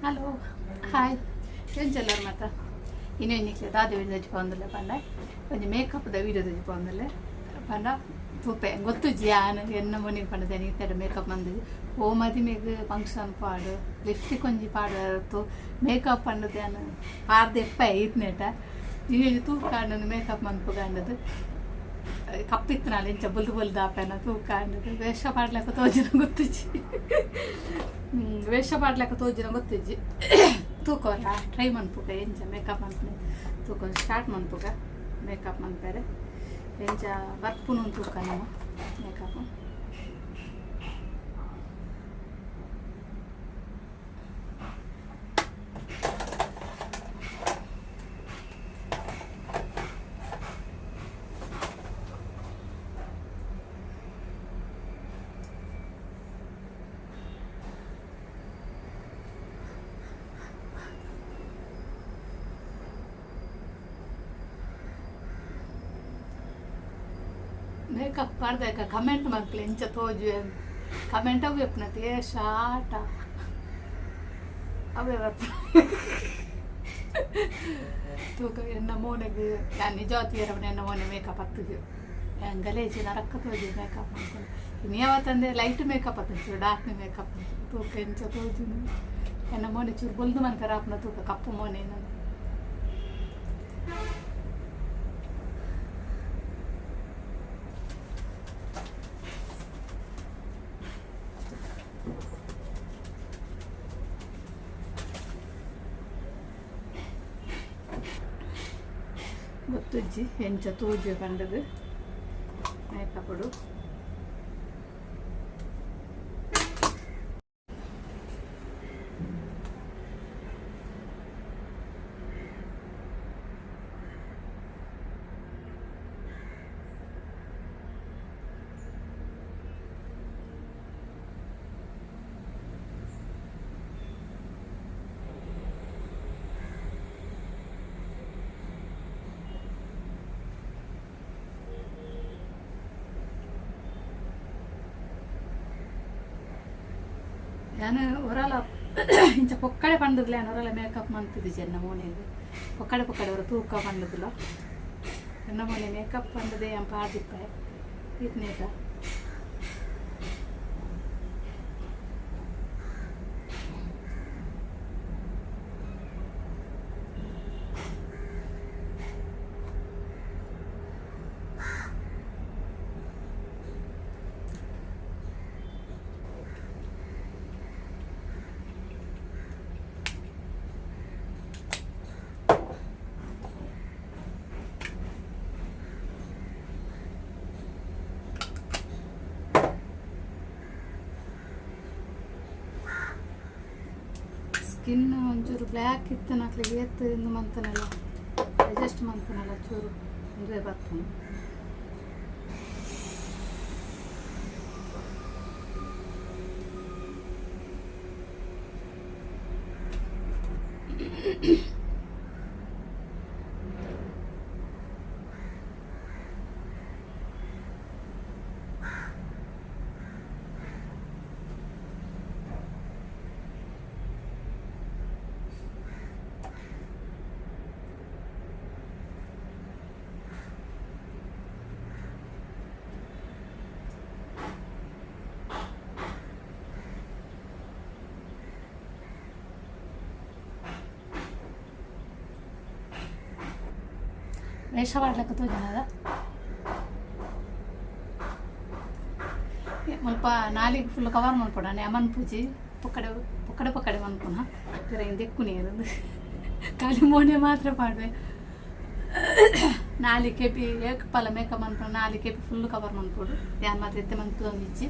Hello hi ಎಂಚೆಲ್ಲರ್ ಮಾತ ಇನ್ನು ನಿಕ್ಲೆ ದಾದ ವಿಡಿಯೋ ತಜ್ಪೊಂದುಲ್ಲೆ ಪಂಡ ಒಂಜಿ ಮೇಕಪ್ದ ವಿಡಿಯೋ ತಜ್ಪೊಂದುಲ್ಲೆ ಪಂಡ ತೂಪೆ ಗೊತ್ತುಜ್ಜಿ ಯಾನ್ ಎನ್ನ ಮೊನಿಗ್ ಪಂಡ ಇತ್ತೆ ಮೇಕಪ್ ಮಂದಿಜಿ ಓ ಮದಿಮೆಗ್ ಫಂಕ್ಷನ್ ಪಾಡು ಲಿಪ್ಸ್ಟಿಕ್ ಒಂಜಿ ಪಾಡು ಮೇಕಪ್ ಪಂಡದು ಯಾನ್ ಪಾರ್ದ್ ಎಪ್ಪ ಇತ್ನೇಟ ಇನಿ ತೂಕಾಂಡೊಂದು ಮೇಕಪ್ ಮನ್ಪುಗಾಂಡದು ಕಪ್ಪಿತ್ತನಾಲ್ ಇಂಚ ಬುಲ್ದು ಬುಲ್ದು ಆಪೆನ ತೂಕಾಂಡದು ವೇಷ ಪಾಡ್ಲೆಕ ತೋಜಿನ ಗೊತ್ತುಜ್ಜಿ ವೇಷ ಪಾಡ್ಲೆಕ ತೋಜಿನ ಗೊತ್ತುಜ್ಜಿ ತೂಕೋರ ಟ್ರೈ ಮನ್ಪುಗ ಎಂಚ ಮೇಕಪ್ ಮನ್ಪುನೆ ತೂಕ ಸ್ಟಾರ್ಟ್ ಮನ್ಪುಗ ಮೇಕಪ್ ಮನ್ಪೆರೆ ಎಂಚ ಬರ್ಪುನು ತೂಕ ನಮ ಮೇಕಪ್. ಮೇಕಪ್ ಪಾಡ್ದಾಕ ಕಮೆಂಟ್ ಮನ್ಪುಲೆ ಎಂಚ ತೋಜುವೆ ಕಮೆಂಟ್ ಅವು ಎಪ್ಪುನತೆ ಏ ಶಾಟ ಅವೇ ಬರ್ಪುನ ತೂಕ ಎನ್ನ ಮೋನೆಗ್ ಯಾನ್ ನಿಜವಾದ್ ತೂಯೆರೆ ಎನ್ನ ಮೋನೆ ಮೇಕಪ್ ಅತ್ತುಜಿ ಯಾನ್ ಗಲೇಜ್ ನರಕ್ಕ ತೋಜು ಮೇಕಪ್ ಮನ್ಪುನ ಇನಿ ಯಾವತ್ತಂದೆ ಲೈಟ್ ಮೇಕಪ್ ಅತ್ತ ಚೂರು ಡಾರ್ಕ್ ಮೇಕಪ್ ತೂಕ ಎಂಚ ತೋಜುನು ಎನ್ನ ಮೋನೆ ಚೂರು ಬೊಲ್ದು ಮನ್ಪೆರೆ ಆಪುನ ತೂಕ ಕಪ್ಪು ಮೋನೆ ಎನ್ನದು. ಗೊತ್ತುಜ್ಜಿ ಎಂಚ ತೋಜುವೆ ಪಂಡದು ಮೇಕಪ್ಪುಡು. ಯಾನ್ ಒರಾಲ ಇಂಚ ಪೊಕ್ಕಡೆ ಪಂಡುದ್ಲ ಯಾನ್ ಒರಾಲ ಮೇಕಪ್ ಮಂತುದಿಜಿ ಎನ್ನ ಮೋನೆಗ್ ಪೊಕ್ಕಡೆ ಪೊಕ್ಕಡೆ ಒರ ತೂಕ ಪಂಡುದ್ಲ ಎನ್ನ ಮೋನೆ ಮೇಕಪ್ ಪಂಡುದೇ ಯಾನ್ ಪಾಡ್ದಿಪ್ಪೆ ಈತ್ನೇಟ. ಸ್ಕಿನ್ ಒಂಚೂರು ಬ್ಲ್ಯಾಕ್ ಇತ್ತನಕ್ಲೆಗ್ ಏತ್ ಇಂದು ಮಂತನೆಲ್ಲ ಅಡ್ಜಸ್ಟ್ ಮಂತನೆಲ್ಲ ಚೂರು ಉಂದುವೇ ಬರ್ಪುಂಡು. ವೇಷ ಪಾಡ್ಲೆಕ ತೋಜುನದ ಮುಲ್ಪ ನಾಲಿಗೆ ಫುಲ್ ಕವರ್ ಮನ್ಪೊಡು ಅನೆ ಮನ್ಪುಜಿ ಪೊಕ್ಕಡೆ ಪೊಕ್ಕಡೆ ಪೊಕ್ಕಡೆ ಮನ್ಪುನ ಪಿರ ದೆಕ್ಕುನಿ ಖಾಲಿ ಮೋನೆ ಮಾತ್ರ ಪಾಡ್ವೆ ನಾಲಿ ಕೆಪಿ ಏಕಪಲ ಮೇಕಪ್ ಮನ್ಪುನ ನಾಲಿ ಕೆಪಿ ಫುಲ್ ಕವರ್ ಮನ್ಪೊಡು ಯಾನ್ ಮಾತ್ರ ಇತ್ತೆ ಮನ್ಪುದೊಂದಿಜ್ಜಿ.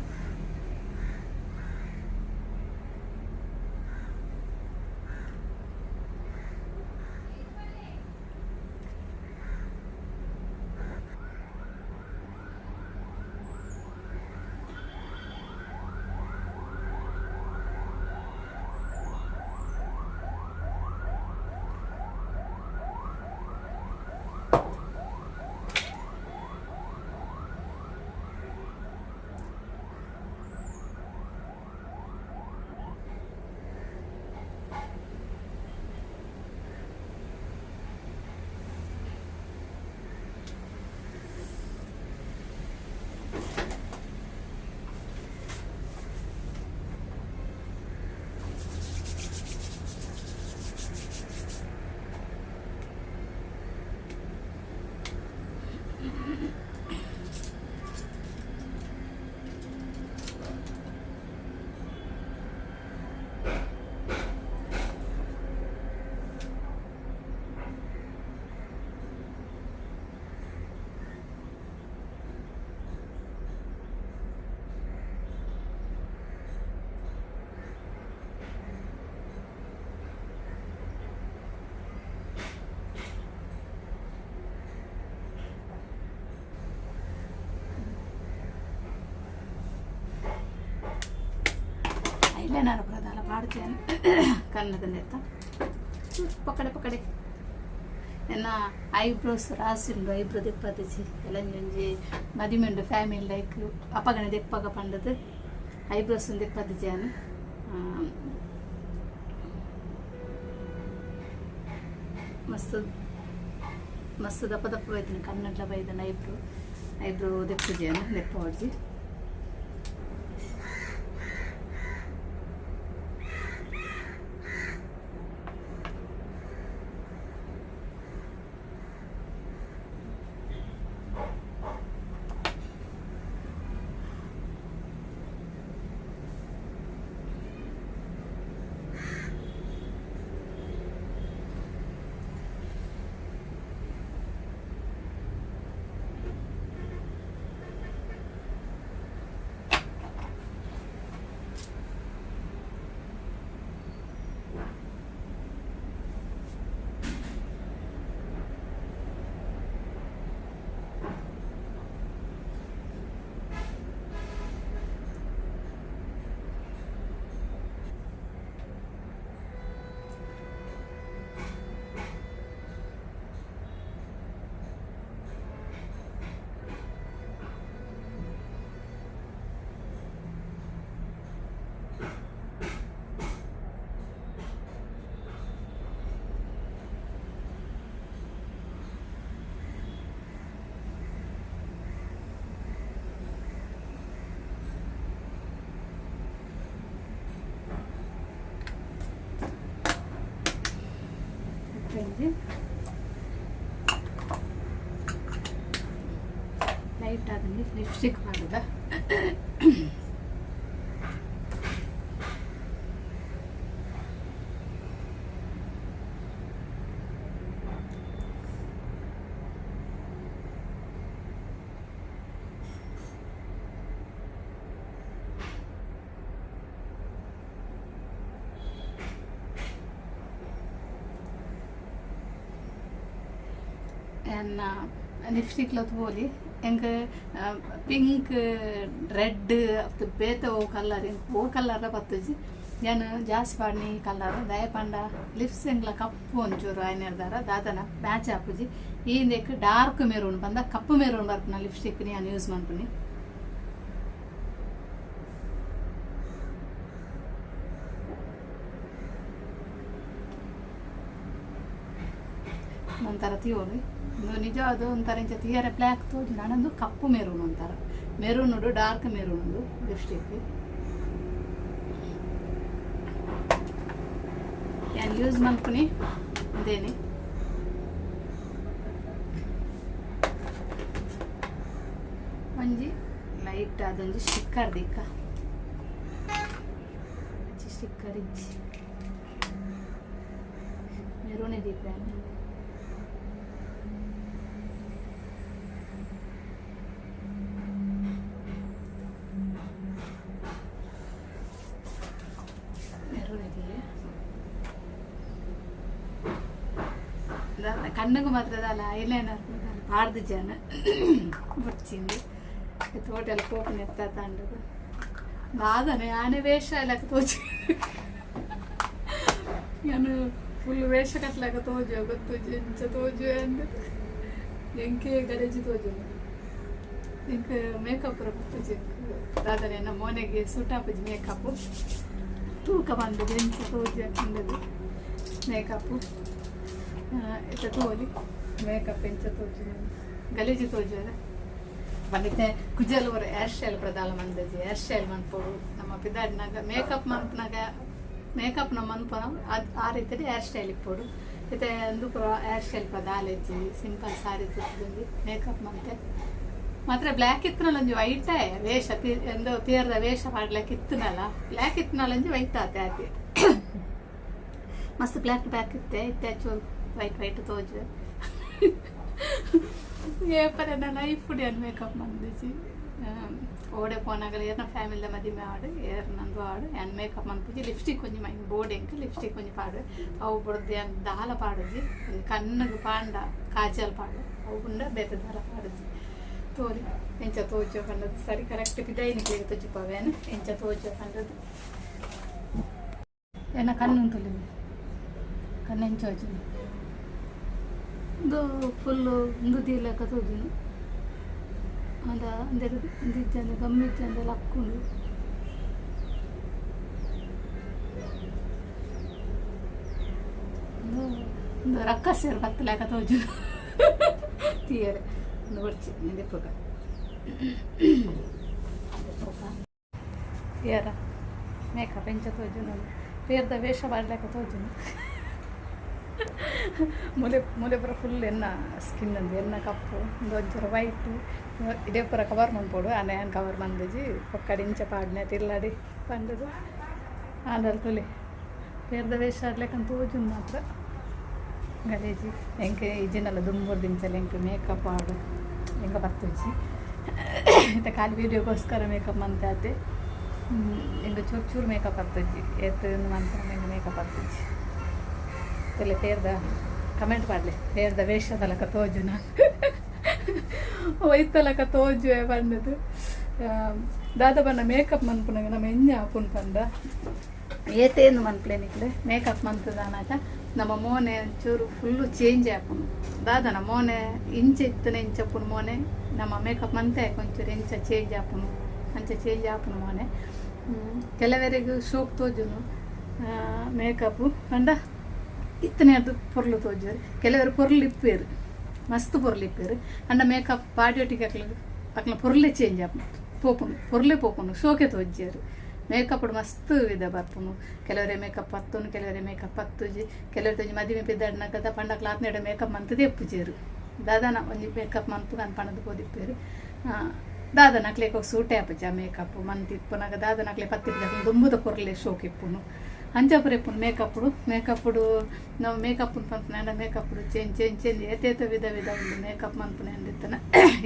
ಐಲೈನರ್ ಪೂರ ಪಾಡ್ಜಿ ಕಣ್ಣದ ನೆತ್ತ ಪಕಡೆ ಪಕಡೆ. ಎನ್ನ ಐಬ್ರೋಸ್ ರಾಸಿ ಉಂಡು, ಐಬ್ರೋ ದೆಪ್ಪದಿಜಿ. ಎಲ್ಲಂಜಿ ಮದಿಮೆ ಉಂಡು ಫ್ಯಾಮಿಲಿ ಲೈಕ್ ಅಪಗನೆ ದೆಪ್ಪಗ ಪಂಡದು ಐಬ್ರೋಸ್ ದೆಪ್ಪದಿಜಿ ಯಾನ್. ಮಸ್ತ್ ಮಸ್ತ್ ದಪ್ಪ ದಪ್ಪ ಬೈದಿನ ಕಣ್ಣಡ್ಲ ಬೈದನ ಐಬ್ರೋ. ಐಬ್ರೋ ದೆಪ್ಪುಜಿ ಯಾನ್, ದೆಪ್ಪವಡ್ಜಿ. ಒಂಜಿ ಲೈಟ್ ಆದಂಗೆ ಲಿಪ್ಸ್ಟಿಕ್ ಪಾಡುದ. ಎನ್ನ ಲಿಪ್ಸ್ಟಿಕ್ಲ ತೂವೊಲಿ ಎಂಕ್ ಪಿಂಕ್ ರೆಡ್ ಅತ್ತ್ ಬೇತೆ ಒವು ಕಲರ್ ಎಂಕ್ ಒವು ಕಲರ್ಲ ಪತ್ತುಜಿ. ಯಾನ್ ಜಾಸ್ತಿ ಪಾಡ್ನಿ ಕಲರ್ ದಾಯೆ ಪಂಡ ಲಿಪ್ಸ್ ಎಂಕ್ಲ ಕಪ್ಪು ಒಂಚೂರು ಆಯ್ನೆರ್ದಾರ ದಾದನ ಮ್ಯಾಚ್ ಆಪುಜಿ. ಈ ಇಂದೆಕ್ ಡಾರ್ಕ್ ಮೆರೂನ್ ಪಂಡ ಕಪ್ಪು ಮೆರೂನ್ ಬರ್ಪುನ ಲಿಪ್ಸ್ಟಿಕ್ ಯಾನ್ ಯೂಸ್ ಮನ್ಪುನಿ. ಒಂಥರ ತೂವೊಲಿ ಉಂದು ನಿಜವಾದ ಒಂಥರ ಇಂಚ ತೂಯರೆ ಬ್ಲ್ಯಾಕ್ ತೋಜುಂಡು ಆಂಡ ಉಂದು ಕಪ್ಪು ಮೆರೂನ್, ಒಂಥರ ಮೆರೂನ್ ಉಂಡು, ಡಾರ್ಕ್ ಮೆರೂನ್ ಉಂದು ಲಿಪ್ಸ್ಟಿಕ್. ಯಾನ್ ಯೂಸ್ ಮನ್ಪುನಿ ಉಂದೇನೆ. ಒಂಜಿ ಲೈಟ್ ಆದೊಂಜಿ ಸ್ಟಿಕ್ಕರ್ ದೀಕ, ಸ್ಟಿಕ್ಕರ್ ಇಜ್ಜಿ, ಮೆರೂನೆ ದೀಪೆ. ಮೆರೂನ್ ದೀಯೆ. ಕಣ್ಣುಗು ಮಾತ್ರ ದಾಲ ಐಲೈನರ್ ದಾಲ ಪಾಡ್ದಿಜಾನ ಬೊಡ್ಚಿಂದು ತೋಟೆಲ್ಲ ಪೋಪುನ ಎತ್ತಾಂಡದು ದಾದನೆ ಆನೆ ವೇಷ ಲೆಕ್ಕ ತೋಜು. ಯಾನ್ ಫುಲ್ ವೇಷ ಕಟ್ಲೆಕ ತೋಜುವೆ ಗೊತ್ತುಜಿ ಎಂಚ ತೋಜುವೆ ಅಂದ್. ಎಂಕೆ ಗಲೇಜಿ ತೋಜುಂಡು ಎಂಕ್ ಮೇಕಪ್ ಪೂರ ಗೊತ್ತುಜಿ ಎಂಕ್ ದಾದನೆ ಎನ್ನ ಮೋನೆಗ್ ಸೂಟ್ ಆಪುಜಿ ಮೇಕಪ್. ತೂಕ ಪಂಡುದು ಎಂಚ ತೋಜುವೆ ಪಂಡುದು ಮೇಕಪ್. ಇತ್ತೆ ತೂವೊಲಿ ಮೇಕಪ್ ಎಂಚ ತೋಜುಂಡು, ಗಲೀಜು ತೋಜುವೆರೆ ಪಂಡ. ಕುಜಲ್ ಪೂರ ಹೇರ್ ಸ್ಟೈಲ್ ಪೂರ ದಾಲ ಮನ್ಪುಜಿ. ಹೇರ್ ಸ್ಟೈಲ್ ಮನ್ಪೊಡು ನಮ್ಮ ಪಿದಾಡಿನಾಗ ಮೇಕಪ್ ಮನ್ಪುನಗ ಮೇಕಪ್ ನ ಮನ್ಪುನ ಅದು ಆ ರೀತಿಡ್ ಹೇರ್ ಸ್ಟೈಲ್ ಇಪ್ಪೊಡು. ಇತ್ತೆ ಉಂದು ಪೂರ ಹೇರ್ ಸ್ಟೈಲ್ ಪೂರ ದಾಲ ಇಜ್ಜಿ, ಸಿಂಪಲ್ ಸಾರಿ ತುತ್ತುದು ಮೇಕಪ್ ಮಂತೆ ಮಾತ್ರ. ಬ್ಲ್ಯಾಕ್ ಇತ್ತಿನಲ್ಲ ಒಂಜಿ ವೈಟೇ ವೇಷ ಎಂದು ಪಿಯರ್ದ ವೇಷ ಪಾಡ್ಲೆಕ್ ಇತ್ತಿನಲ್ಲ, ಬ್ಲ್ಯಾಕ್ ಇತ್ತಿನಲ್ಲ ಒಂಜಿ ವೈಟ್ ಆತೆ ಆತೆ. ಮಸ್ತ್ ಬ್ಲ್ಯಾಕ್ ಬ್ಲ್ಯಾಕ್ ಇತ್ತೆ, ಇತ್ತೆ ಚೂರು ವೈಟ್ ವೈಟ್ ತೋಜುವೆ. ಏಪರ ಎನ್ನ ಲೈಫ್ ಯಾನ್ ಮೇಕಪ್ ಮಂದಿಜಿ. ಓಡೆ ಪೋನಾಗಲ ಏರ್ನ ಫ್ಯಾಮಿಲಿದ ಮದಿಮೆ ಆವಡ್ ಏರ್ ನಂದು ಆವಡ್ ಯಾನ್ ಮೇಕಪ್ ಮನ್ಪುಜಿ. ಲಿಪ್ಸ್ಟಿಕ್ ಒಂಜಿ ಮೈನ್ ಬೋಡು ಎಂಕ್, ಲಿಪ್ಸ್ಟಿಕ್ ಒಂಜಿ ಪಾಡುವೆ. ಅವು ಬುಡ್ದು ಯಾನ್ ದಾಲ ಪಾಡುಜಿ. ಒಂಜಿ ಕಣ್ಣುಗು ಪಾಂಡ ಕಾಜಲ್ ಪಾಡುವೆ, ಅವು ಬುಂಡ ಬೇತೆ ದಾಲ ಪಾಡುಜಿ. ತೋಲಿ ಎಂಚ ತೋಜುವ ಪಂಡದು. ಸರಿ ಕರೆಕ್ಟ್ ಪಿದಾಯಿ ನಿಕ್ಲೆಗ್ ತೋಜಿಪಾವೆ ಯಾನ್ ಎಂಚ ತೋಜುವ ಪಂಡದು. ಎನ್ನ ಕಣ್ಣು ತುಳಿದೆ ಕಣ್ಣು ಎಂಚ ತೋಜುಂಡು. ಉಂದು ಫುಲ್ಲು ಉಂದು ದೀಲೆಕ ತೋಜುಂಡು. ಆಂಡ ಉಂದೆಟ್ ಉಂದು ಇಜ್ಜಂದೆ ಗಮ್ ಇಜ್ಜಂದೆ ಲಕ್ಕುಂಡು. ಉಂದು ಉಂದು ರಕ್ಕಸೆರ್ ಬತ್ತಲೆಕ ತೋಜುಂಡು ತೂಯೆರೆ. ಉಂದು ಬೊಡ್ಚಿ ದೆಪ್ಪುಗ ತೂಯರ ಮೇಕಪ್ ಎಂಚ ತೋಜುಂಡು. ಪೇರ್ದ ವೇಷ ಪಾಡ್ಲೆಕ ತೋಜುಂಡು. ಮೂಲೆ ಮೂಲೆ ಪೂರ ಫುಲ್ ಎನ್ನ ಸ್ಕಿನ್ ಅಂದು ಎನ್ನ ಕಪ್ಪು, ಉಂದು ಒಂಚೂರು ವೈಟ್. ಇಡೇ ಪೂರ ಕವರ್ ಮನ್ಪೊಡು. ಆಂಡ ಯಾನ್ ಕವರ್ ಮಂದಿಜಿ. ಪೊಕ್ಕಡೆ ಇಂಚ ಪಾಡ್ನೆ ತಿರ್ಲಾಡಿ ಪಂಡುದು. ಆಂಡಲ್ ತೂಲೆ, ಪೇರ್ದ ವೇಷ ಆಡ್ಲೆಕಂತ ತೋಜುಂಡು ಮಾತ್ರ. ಗಲೇಜಿ ಎಂಕ್ ಇಜ್ಜಿಂಡಲ ದುಂಬುರ್ದಿಂಚಲ ಎಂಕ್ ಮೇಕಪ್ ಆವಡ್ ಎಂಕ ಬತ್ತುಜಿ. ಇತ್ತೆ ಖಾಲಿ ವೀಡಿಯೋಗೋಸ್ಕರ ಮೇಕಪ್ ಮಂತೆ ಆತೆ. ಎಂಕ್ ಚೂರು ಚೂರು ಮೇಕಪ್ ಬತ್ತುಜಿ. ಏತ್ ಮಂತ್ಂಡ ಎಂಕ್ ಮೇಕಪ್ ಬತ್ತುಜಿ. ತೂಲೆ, ಪೇರ್ದ ಕಮೆಂಟ್ ಪಾಡ್ಲೆ, ಪೇರ್ದ ವೇಷದ ಲೆಕ್ಕ ತೋಜುನ, ಒಯ್ತ ಲೆಕ್ಕ ತೋಜುವೆ ಪಂಡುದು. ದಾದ ಪಂಡ, ಮೇಕಪ್ ಮನ್ಪುನಗ ನಮ್ಮ ಎಂಜ ಆಪುಂಡು ಪಂಡ, ಏತೇಂದು ಮನ್ಪುಲೆ ನಿಕ್ಲೆ. ಮೇಕಪ್ ಮಂತುದಾನಗ ನಮ್ಮ ಮೋನೆ ಒಂಚೂರು ಫುಲ್ಲು ಚೇಂಜ್ ಆಪುಂಡು. ದಾದನ ಮೋನೆ ಇಂಚ ಇತ್ತನೆ ಇಂಚ ಉಪ್ಪುನು ಮೋನೆ, ನಮ್ಮ ಮೇಕಪ್ ಮಂತೆ ಒಂಚೂರು ಎಂಚ ಚೇಂಜ್ ಆಪುಂಡು ಅಂಚ ಚೇಂಜ್ ಆಪುಂಡು ಮೋನೆ. ಕೆಲವರಿಗೆ ಶೋಕ್ ತೋಜುನು ಮೇಕಪ್ ಪಂಡ ಇತ್ತನೆ ಅದು ಪೊರ್ಲು ತೋಜುವೆರ್. ಕೆಲವರು ಪೊರ್ಲು ಇಪ್ಪುವೆರ್, ಮಸ್ತ್ ಪೊರ್ಲು ಇಪ್ಪುವೆರ್. ಅಂಡ ಮೇಕಪ್ ಪಾಡ್ಯೊಟ್ಟಿಗೆ ಅಕ್ಲು ಅಕ್ಲ್ನ ಪೊರ್ಲೆ ಚೇಂಜ್ ಆಪುಂಡು, ಪೋಪುಂಡು, ಪೊರ್ಲೆ ಪೋಪುಂಡು, ಶೋಕೆ ತೋಜ್ಜೆರ್. ಮೇಕಪ್ ಮಸ್ತ್ ವಿಧ ಬರ್ಪುಂಡು. ಕೆಲವರೆ ಮೇಕಪ್ ಪತ್ತುಂಡು, ಕೆಲವರೆ ಮೇಕಪ್ ಪತ್ತುಜಿ. ಕೆಲವರು ಒಂಜಿ ಮದಿಮೆ ಪಿದಡ್ನಗ ಪಂಡ ಅಕ್ಲು ಆತ್ನೆಡ ಮೇಕಪ್ ಮಂತುದೇ ಇಪ್ಪುಜೆರ್. ದಾದಾನ ಒಂಜಿ ಮೇಕಪ್ ಮನ್ಪುಗ ಪಂಡುದು ಪೋದಿಪ್ಪೆರ್. ದಾದನ ಅಕ್ಲೆಗ್ ಸೂಟೇ ಆಪುಜಿ. ಆ ಮೇಕಪ್ ಮಂತ್ ಇಪ್ಪುನಗ ದಾದನ ಅಕ್ಲೆ ಪತ್ತಿಪ್ಪುಜಿ. ಅಕ್ಲು ದುಂಬುದ ಪೊರ್ಲೆ ಶೋಕ್ ಇಪ್ಪುಂಡು. ಅಂಚ ಪೂರ ಇಪ್ಪುಂಡು ಮೇಕಪ್ಡು. ಮೇಕಪ್ಡು ನಾವು ಮೇಕಪ್ ಪನ್ಪುನ ಮೇಕಪ್ಡು ಚೇಂಜ್ ಚೇಂಜ್ ಚೇಂಜ್ ಏತೇತ ವಿಧ ವಿಧ ಉಂಡು ಮೇಕಪ್ ಮನ್ಪುನ ಇತ್ತನ.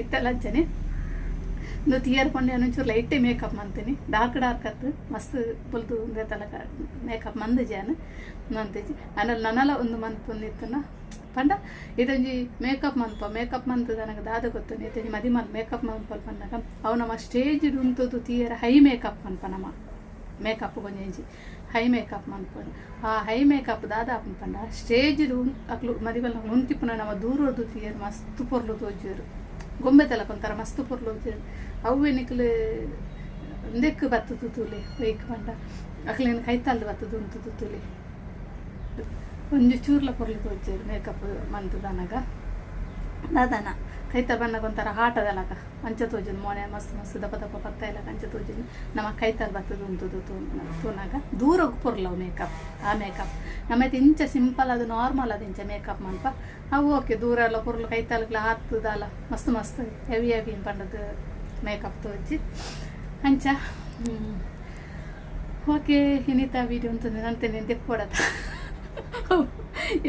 ಇತ್ತೆಲ ಅಂಚನೆ. ಉಂದು ತಿಯರ್ ಪಂಡ ಯಾನ್ ಒಂಚೂರು ಲೈಟೇ ಮೇಕಪ್ ಮಂತೀನಿ. ಡಾರ್ಕ್ ಡಾರ್ಕ್ ಅತ್ತು, ಮಸ್ತ್ ಪೊಲ್ತು ಉಂದೆ ತಲಕ ಮೇಕಪ್ ಮಂದಿಜಿ ಯಾನ್, ಮಂತಿಜಿ. ಆಂಡ ನನಲ ಉಂದು ಮನ್ಪುಂದಿತ್ತನ ಪಂಡ, ಇದೊಂಜಿ ಮೇಕಪ್ ಮನ್ಪ ಮೇಕಪ್ ಮಂತುದು ನನಗೆ ದಾದ ಗೊತ್ತುಂಡು. ಇತ್ತೊಂಜಿ ಮದಿಮಲ್ ಮೇಕಪ್ ಮನ್ಪಲ್ ಪನ್ನಗ ಅವು ನಮ್ಮ ಸ್ಟೇಜ್ ಉಂತುದು ತಿಯರ ಹೈ ಮೇಕಪ್ ಮನ್ಪ. ನಮ ಮೇಕಪ್ ಒಂಜೊಂಜಿ ಹೈ ಮೇಕಪ್ ಮನ್ಪೊಡು. ಆ ಹೈ ಮೇಕಪ್ ದಾದ ಆಪುಂಡು ಪಂಡ, ಸ್ಟೇಜ್ ಅಕ್ಲು ಮದಿಮಲ್ ಉಂತಿಪ್ಪುನ ನಮ ದೂರೊರ್ದು ತೂಯೆರ್ ಮಸ್ತ್ ಪೊರ್ಲು ತೋಜುವೆರ್. ಗೊಂಬೆ ತಲಕ ಒಂಥರ ಮಸ್ತ್ ಪೊರ್ಲು ತೋಜುವೆರ್. ಅವ್ವೆ ನಿಕ್ಲು ಉಂದೆಕ್ ಬತ್ತುದು ತೂಲೆ. ಒಯ್ಕ್ ಪಂಡ ಅಕ್ಲೆನ ಕೈತಲ್ದ್ ಬತ್ತುದು ಉಂತುದು ತೂಲೆ, ಒಂಜಿ ಚೂರ್ಲ ಪೊರ್ಲು ತೋಜುವೆರ್. ಮೇಕಪ್ ಮಂತುದನಗ ದಾದನ ಕೈತಲ್ ಬನ್ನಗ ಒಂಥರ ಆಟದಲಕ ಅಂಚ ತೋಜುಂಡು. ಮೋನೆ ಮಸ್ತ್ ಮಸ್ತ್ ದಪ್ಪ ದಪ್ಪ ಪತ್ತ ಇಲಕ ಅಂಚ ತೋಜುಂಡು. ನಮ ಕೈತಲ್ ಬತ್ತುದು ಉಂತುದು ತೂನಗ ದೂರಗ್ ಪೊರ್ಲವು ಮೇಕಪ್. ಆ ಮೇಕಪ್ ನಮೈತೆ ಇಂಚ ಸಿಂಪಲ್ ಅದು ನಾರ್ಮಲ್ ಅದು ಇಂಚ ಮೇಕಪ್ ಮನ್ಪ ಅವು ಓಕೆ. ದೂರ ಎಲ್ಲ ಪೊರ್ಲು, ಕೈತಲ್ಗ್ಲ ಆತುದಾಲ ಮಸ್ತ್ ಮಸ್ತ್ ಹೆವಿ ಹೆವಿ ಪಂಡದು ಮೇಕಪ್ ತೋಜಿ ಅಂಚ. ಓಕೆ, ಇನಿತ ವೀಡಿಯೋ ಉಂತುಂದು ನಂತೇನೆ ದೆಪ್ಪೊಡತ.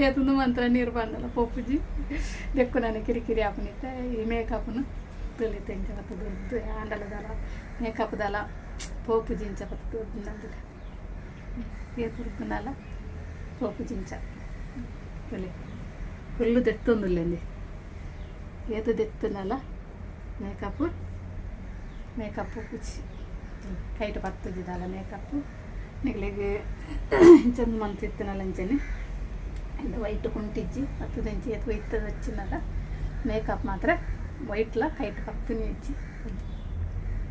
ಏತುಂದು ಮಂತ್ರ ನೀರು ಪಂಡಲ ಪೋಪುಜಿ. ದೆಕ್ಕು ನಾನು ಕಿರಿಕಿರಿ ಆಪುನಿತ್ತೆ ಈ ಮೇಕಪ್ನು ತುಲಿತೆ ಇಂಚ ಬತ್ತ ದುರ್ದು ಆಂಡಲ ದಾಲ ಮೇಕಪ್ ದಾಲ ಪೋಪುಜಿ. ಇಂಚ ಬತ್ತ ದುರ್ದು ಏತ್ ಉರ್ದುಂಡಲ ಪೋಪುಜಿ. ಇಂಚ ತುಲೆ, ಫುಲ್ಲು ದೆತ್ತೊಂದುಲ್ಲೆಂದಿ. ಏತ್ ದೆತ್ತುನಲ ಮೇಕಪ್ ಮೇಕಪ್ ಪೋಪುಜಿ, ಕೈಟ್ ಪತ್ತುಜಿ ದಾಲ ಮೇಕಪ್. ನಿಕ್ಲೆಗ್ ಇಂಚ ಮಂತಿತ್ತಿನಲ್ಲ ಇಂಚನೆ. ಇದು ವೈಟ್ ಕುಂಟಿಜ್ಜಿ ಪತ್ತುದಂಚಿ. ಏತ್ ಒಯ್ತದ వచ్చిನಲ್ಲ ಮೇಕಪ್ ಮಾತ್ರ ವೈಟ್ಲ ಕೈಟ್ ಪತ್ತುನಿ ಇಜ್ಜಿ.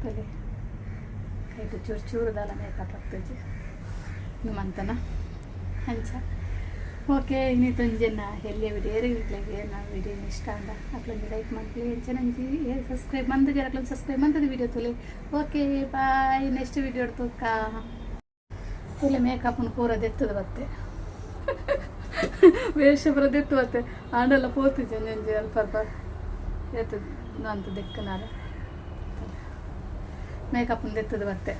ತಲೆ ಕೈಟ್ ಚೂರು ಚೂರು ದಾಲ ಮೇಕಪ್ ಪತ್ತುಜಿ ಮಂತನ ಅಂಚ. ಓಕೆ, ಇನಿತೊಂಜೆನ ಎಲ್ಲಿಯ ವಿಡಿಯೋ ಏರೆಗ್ ನಾ ವಿಡಿಯೋ ಇಷ್ಟ ಅಂದ ಅಕ್ಲೊಂಜಿ ಲೈಕ್ ಮನ್ಪುಲೆ. ಎಂಚನಂಜಿ ಸಬ್ಸ್ಕ್ರೈಬ್ ಮಂತುಜೆರ್ ಅಕ್ಲೊಂಜಿ ಸಬ್ಸ್ಕ್ರೈಬ್ ಮಂತುದು ವಿಡಿಯೋ ತೂಲೆ. ಓಕೆ, ಬಾಯ್, ನೆಕ್ಸ್ಟ್ ವಿಡಿಯೋ ತೂಕ. ತೂಲೆ, ಮೇಕಪ್ನು ಪೂರ ದೆತ್ತದ ಬತ್ತೆ, ವೇಷ ಪೂರ ದೆತ್ತು ಬತ್ತೆ. ಆಂಡಲ ಪೋತುಜಿ ಒಂಜೊಂಜಿ ಅಲ್ಪ ಅಲ್ಪ. ಏತ್ ಅಂತ ದೆಕ್ಕನಾಲ ಮೇಕಪ್ ದೆತ್ತದ ಬತ್ತೆ.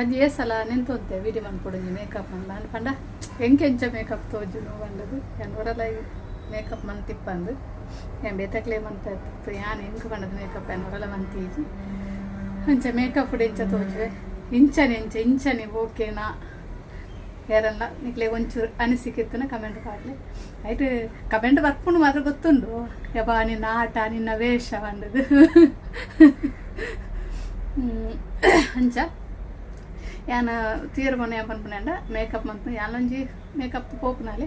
ಒಂಜಿ ಏ ಸಲ ನೆಂತೊಂತೆ ವಿಡಿಯೋ ಮನ್ಪೊಡು ಮೇಕಪ್ ಮನ್ ಪಂಡ ಎಂಕೆಂಚ ಮೇಕಪ್ ತೋಜುನು ಪಂಡದು. ಯಾನ್ ಒರಲ ಮೇಕಪ್ ಮಂತಿಪ್ಪಂದು ಯಾನ್ ಬೇತಕ್ಲೆ ಮಂತ. ಯಾನ್ ಎಂಕ್ ಪಂಡದು ಮೇಕಪ್ ಯಾನ್ ಒರಲ ಮಂತೀಜಿ. ಅಂಚ ಮೇಕಪ್ ಎಂಚ ತೋಜುವೆ, ಇಂಚನೆ ಇಂಚ ಇಂಚನೆ ಓಕೆನಾ ಏರಲ್ಲ ನಿಕ್ಲೆ ಒಂಚೂರು ಅನಿಸಿಕೆ ಇತ್ತನ ಕಮೆಂಟ್ ಪಾಡ್ಲೆ. ಐಟ್ ಕಮೆಂಟ್ ಬರ್ಪುಂಡು ಮಾತ್ರ ಗೊತ್ತುಂಡು. ಯಬ್ಬಾ, ನಿನ್ನ ಆಟ ನಿನ್ನ ವೇಷ ಪಂಡದು. ಅಂಚ. ಯಾನ್ ತೂಯೆರೆ ಪೋನ ಯಾನ್ ಪನ್ಪುನೆಂಡ ಮೇಕಪ್ ಮನ್ಪುನ ಯಾನೊಂಜಿ ಮೇಕಪ್ ಪೋಪುನಾಲೆ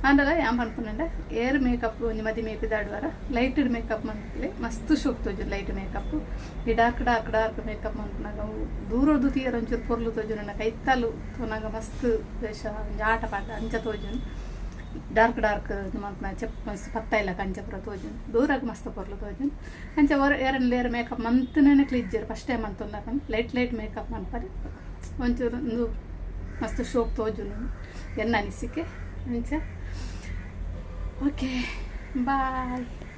ಆಂಡಲ ಯಾನ್ ಪನ್ಪುನೆಂಡ ಏರ್ ಮೇಕಪ್ ಒಂಜಿ ಮದಿಮೆ ಪಿದಾಡುವರ ಲೈಟ್ ಮೇಕಪ್ ಮನ್ಪುಲೆ. ಮಸ್ತ್ ಶೋಕ್ ತೋಜುಂಡು ಲೈಟ್ ಮೇಕಪ್. ಈ ಡಾರ್ಕ್ ಡಾರ್ಕ್ ಡಾರ್ಕ್ ಮೇಕಪ್ ಮನ್ಪುನಗ ಅವು ದೂರೊರ್ದು ತೂಯೆರೆ ಒಂಚೂರು ಪೊರ್ಲು ತೋಜುಂಡು, ಕೈತಲ್ ತೂನಗ ಮಸ್ತ್ ವೇಷ ಒಂಜಿ ಆಟ ಪಾಟ ಅಂಚ ತೋಜುಂಡು. ಡಾರ್ಕ್ ಡಾರ್ಕ್ ಮನ್ಪುನ ಚೆಪ್ ಮಸ್ತ್ ಪತ್ತಾಯಿಲಕ ಅಂಚ ಪೂರ ತೋಜುಂಡು, ದೂರಗ್ ಮಸ್ತ್ ಪೊರ್ಲು ತೋಜುಂಡು. ಅಂಚ ಒರ ಏರೆನ್ಲ ಏರ್ ಮೇಕಪ್ ಮಂತುನಕ್ಲು ಇಜ್ಜೆರ್, ಫಸ್ಟ್ ಟೈಮ್ ಮಂತೊಂದು ಲೈಟ್ ಲೈಟ್ ಮೇಕಪ್ ಮನ್ಪರೆ ಒಂಚೂರು ಉಂದು ಮಸ್ತ್ ಶೋಕ್ ತೋಜುಂಡು ಎನ್ನ ಅನಿಸಿಕೆ ಅಂಚ. Okay, bye.